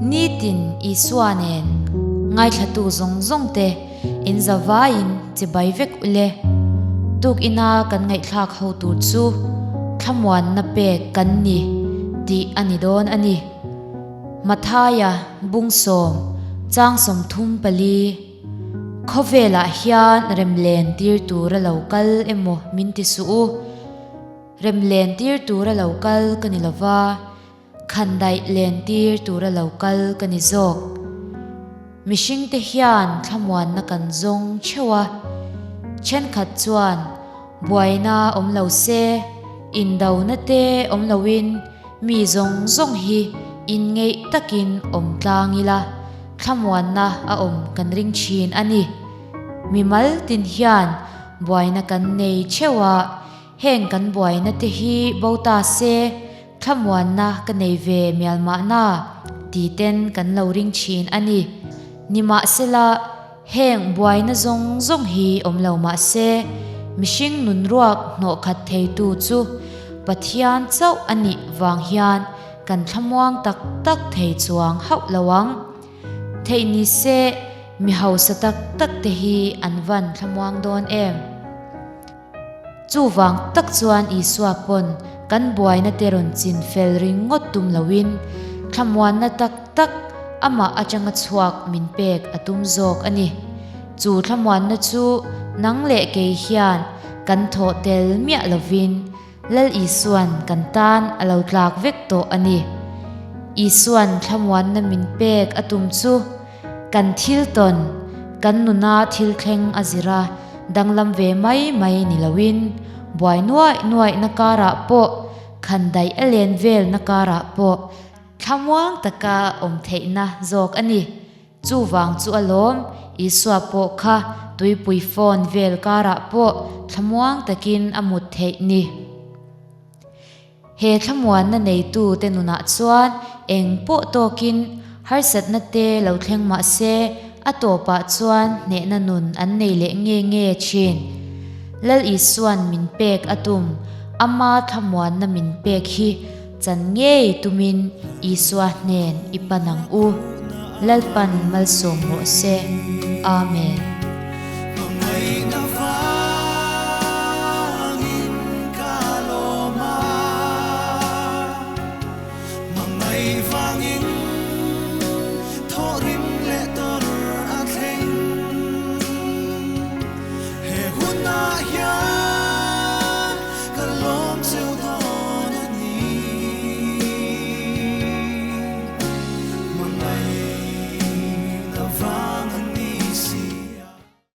Nitin Isua nen ngaithlatu zawng zawng te in zavaiin chibai vek ule. Tukina kan ngaihthlak ho tur chu thlamuanna pek kan ni tih a ni dawn a ni. Mathaia bungsawm chang 34. Khawvelah hian remlen tir tura lo kal emaw min ti suh u. Remlen tir tura lo kal ka ni lova, khandaih len tir tura lo kal ka ni zawk. Mihringte hian thlamuanna kan zawng theuh a, thenkhat chuan buaina awm lo se, indona te awm loin mi zawng zawng hi inngeih takin awm tlang ila, thlamuanna a awm kan ring thin a ni. Mimal tin hian buaina kan nei theuh a, heng kan buaina te hi bo ta se, thlamuanna ka nei ve mial mahna ti ten kan lo ring thin a ni. Nimahsela, heng buaina zawng zawng hi awm lo mah se, mihring nun ruak hnawh khat theitu chu Pathian chauh a nih vang hian kan thlamuang tak tak thei chuang hauh lo ang. Theih ni se, mi hausa tak tak te hi an van thlamuang dawn em? Chuvang tak chuan Isua pawn kan buaina te rawn chin fel ringawt tum loin thlamuanna tak tak amah atanga chhuak min pek a tum zawk a ni. Chu thlamuanna chu nang leh kei hian kan thawh tel miah lovin Lal Isuan kan tan a lo tlak vek tawh a ni. Isuan thlamuanna min pek a tum chu kan thil tawn, kan nuna thil thleng a zir a, danglam ve mai mai ni loin buai nuaih nuaihna karah pawh, khandaih a len velna karah pawh thlamuang taka awm theihna zawk a ni. Chuvang chu alawm, Isua pawh kha tuipui phone vel karah pawh thlamuang takin a mut theih ni. He thlamuanna neitu te nunah chuan eng pawh tawkin harsatna te lo thleng mah se a tawpah chuan hnehna nun an nei leh nge nge thin. Lal Isuan min pek a tum, ama thlamuanna min pek hi Chan ngei tumin Isua hnen i pan ang u. Lalpan malsawm rawh se. Amen.